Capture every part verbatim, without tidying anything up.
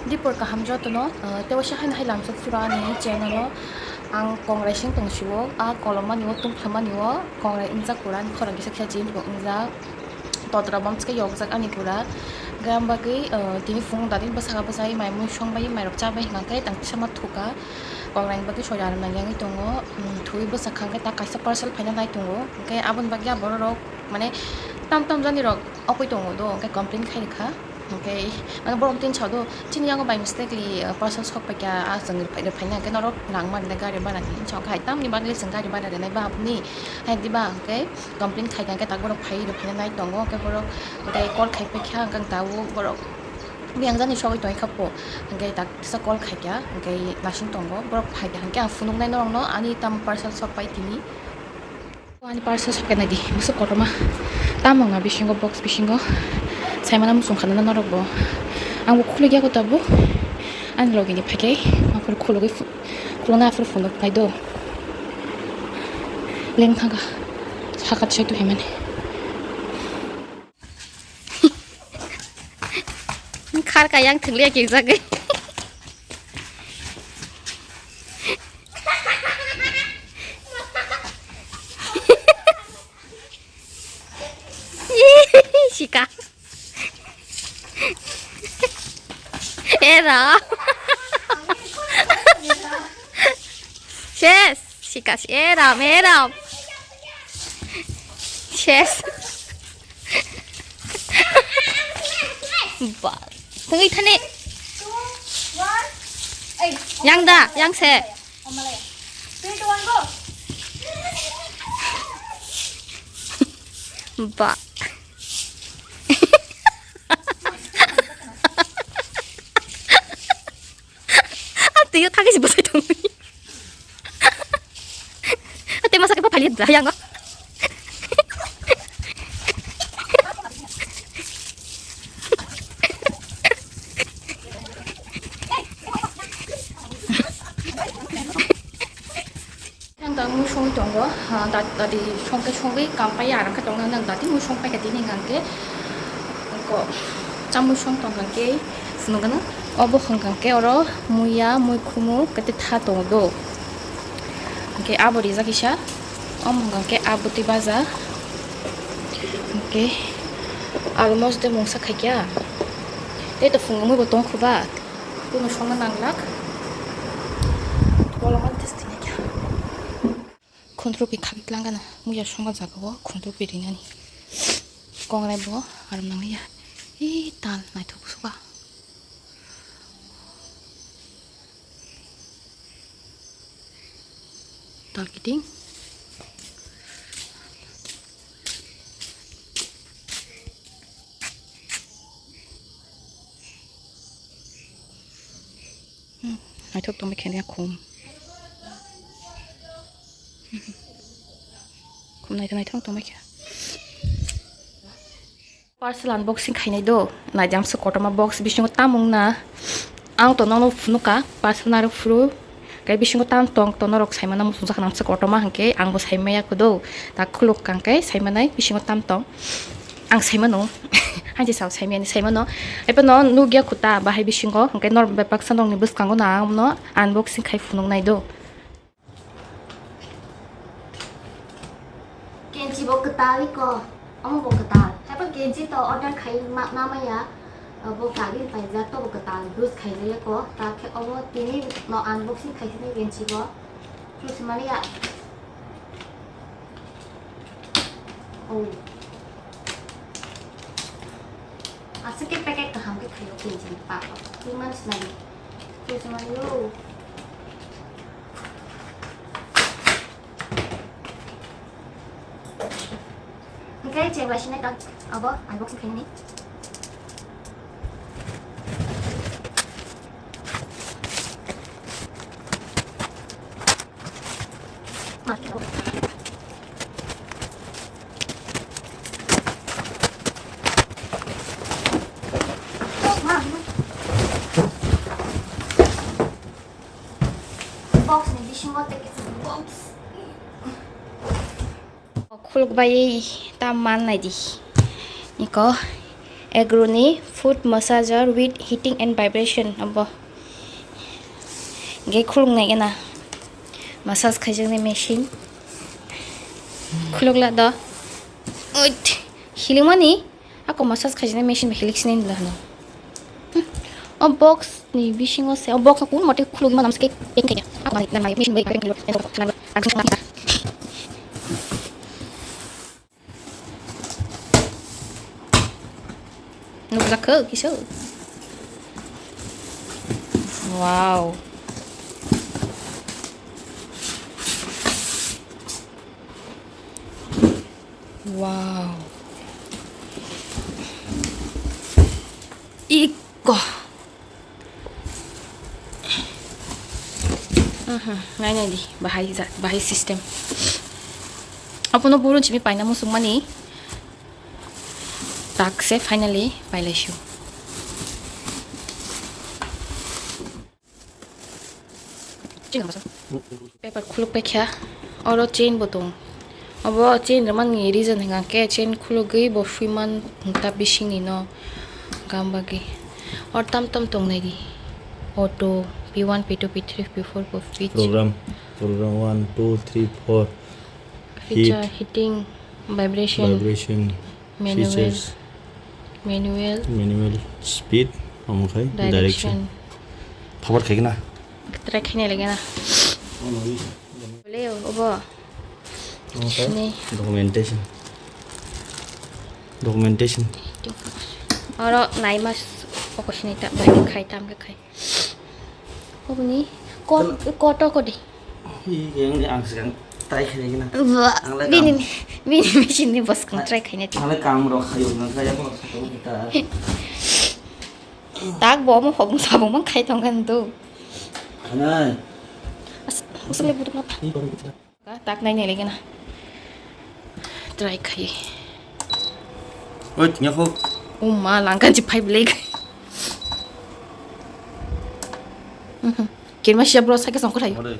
Dipor kaham jotono, ah, tei waisa haino hai lamsok phuru ani channel o ang kongrai sing tong sio, ah, kolom mani o, tungphla mani o, kongrai wngjak pura ani khorang kisa kisa jeans bo wngjak. Totra bom chike yokjak ani pura. Gram bagwi, ah, tini phung dadi bwsaka bwsai mai mui song bai mai rok cha bai hwnkhe tang kisa ma thuka. Kongrai bagwi soya rok nang yangwi tongo. Hmm, thwi bwsakha hwnkhe ta kaisa parcel phaina nai tongo. Hwnkhe aboni bagwi borok rok mane tam tam jani rok okwi tongo do, hwnkhe complain khai rwkha. Hwnkhe, mane, borok tin sao do, chini yango by mistakenly, uh, parcel sok paikha, ah, chwng rwphai-, rwphaina hwnkhe norok rang manle gari bana ni. Sao khai tamni bagwi chwng gari bana rwnai ba apni, hai diba, hwnkhe complain khaikha hwnkhe tak borok phai rwphaina nai tongo, hwnkhe borok tei call khai paikha, hwnkhe ang tabuk borok biyang jani sogwi tongkha po, hwnkhe tak kisa call khaikha, hwnkhe nasing tongo, borok phaikha, hwnkhe ang phunuknai norokno ani tamo parcel sok pai tini. Ani parcel sokenai di, bwswk kotorma. Tamo wngna bisingo, box bisingo. Saimano muchung khanana norok bo. Ang bo khuluk yago tabuk. Ani logi ni phaikai, aphuru khulugwi phu-, khuluknai aphuru phunuk phai do. Leng thangkha. Saka tisa tu himani. Khar ka yang thwngli ya kijagwi. Sika. Era. Ses. Sika si eram, eram. Ses. Ba. Tungui thani. Yang da, yang se. Ba. Ate yo thagi si bosai tong. Ate masa ke pa phali da yang. Ang tang mui songwi tongo, ha, da-, dati songkhe songwi kam pai ya, arang khe tongna nang dati mui song paikha tini hwnkhe, ko, chamui song tong hwnkhe, phunukgano. Obo hwnkhe oro muiya, mui khumu, kete tha tongo do. Hwnkhe abo rijak kisa, omo hwnkhe abo twi baja. Hwnkhe almost de mungsa khaikya. Tei to phungo mui bo tong khuba. Kuno songna nanglak. Koloma testi naikha. Khunthrupi khagwi tlangana. Muya songma jagao khunthrupi rinani. Kongrai bo aram nangliya. Ee, tal naithok suka. Tal kiting. Hmm, naithok tongbai khe khum. Khum naithok naithok tongbai khe. Parcel unboxing khainai do, naidi amsa kotorma box bisingo tamung na. Ang to nono phunuka, parcel narwk phuru. Kai bisingo tam tong, to norok saimano muchungjak nang se kotorma hwnkhe, ang bo saimaya kudo. Ta khuluk kang khe saimanai bisingo tam tong. Ang saimano, haini sao saimani saimano. Ebo no nugya kuta bahai bisingo, hwnkhe nor bebak sanokni bwskango na ang no unboxing khai phunuk nai do. Kenchi bo kwtal iko, omo bo kwtal. Haibo kenchi to order khai ma, ma maya, bo kagwi paijak to bo kwtal, brush khaijak ko. Ta khe obo tini no unboxing khai sini kenchi bo. Brush mani ya. Oh. Aswk khe packet kaham khe khaio kenchi ni pa. Twi man sinai. Brush mani yo. Hwnkhe cheng bai sinai ta abo unboxing khainani. Box ni bisingo tei kisa box. Khuluk bai ta man nai di. Niko Agroni foot massager with heating and vibration abo. Ge khuluk nai gana. Massage khaijaknai machine. Khuluk la do. Oit. Hilimani. Ako massage khaijaknai machine ba hilik sinai nila hano. Hmm. O box ni bisingo se, o box no kun mote khuluk manam se packing khaida. Ako mani, nang mani machine bai packing khaida. Nukjakha kisa. Wow. Wow. Iko. Aha, nai nai di, bahai ja-, bahai system. Apono burun chimi paina musuk mani. Tak se finally pailai shu. Paper khuluk paikha, oro chain bo tong. Obo chain rwmani reason hwnkha khe chain khulugwi bo swiman ta bisingni no gam bagwi. Or tam tam tongnai di. Auto P one, P two, P three, P four, P five. Program, program one, two, three, four. Feature, heat, heating, vibration, vibration, manual, features, manual, manual, speed, omo khai direction, direction. Phabar khai na. Try khai na lagi na. Boleh, obo. Omo khai. Sini. Documentation. Documentation. Oro nai mas pokok sini tak baik khai tam ke khai. Oboni kot, koto kodi. Hi, yang ni ang sekarang try khai na. Wah, ang le bini, kam, bini machine ni bos kang try khai na. Ang le kam rok khayo, nang kaya ko sakau kita. Tak bo mo hobung sabung mang khai tong kan tu. Anai. As, usle butuk na. Hi, baru kita. Tak nai nai lagi na. Try khai. Oi, tingya kho. Oh ma, langkan chi phai belek. Mhm. Kirma siya bro, sakhe songkho thai. Ore.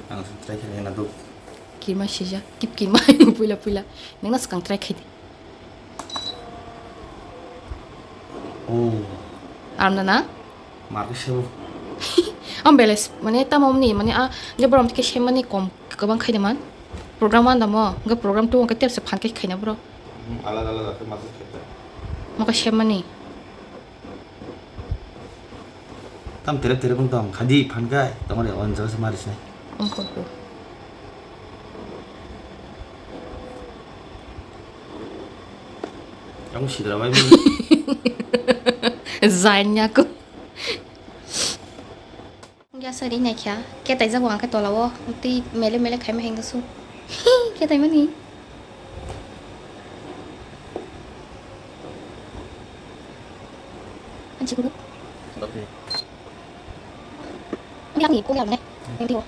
Ang try khai na duk. Kirma siya, kip kirma puila puila. Nang na skang try khai di. Oh. Arna na? Marke sebo. Am beles, mane tamo ni, mane a, je borom tike semani kom, kwbang khai de man. Program one damo, ga program two ke tepse phan ke khai na bro. Hmm, alada alada ke masuk kita. Maka semani. Tam terep terep tong, khadi phan kai, tamo ni on jaga se maris nai. Ongko tu. Kamu sidra bai. Zainnya ko. Ya sari naikha, ketaijak wngkha tolao, tei mele mele khaima hengkha su. Ketaimani. Anchi kudu. Ini ani, kau yang mana? Yang tiwa.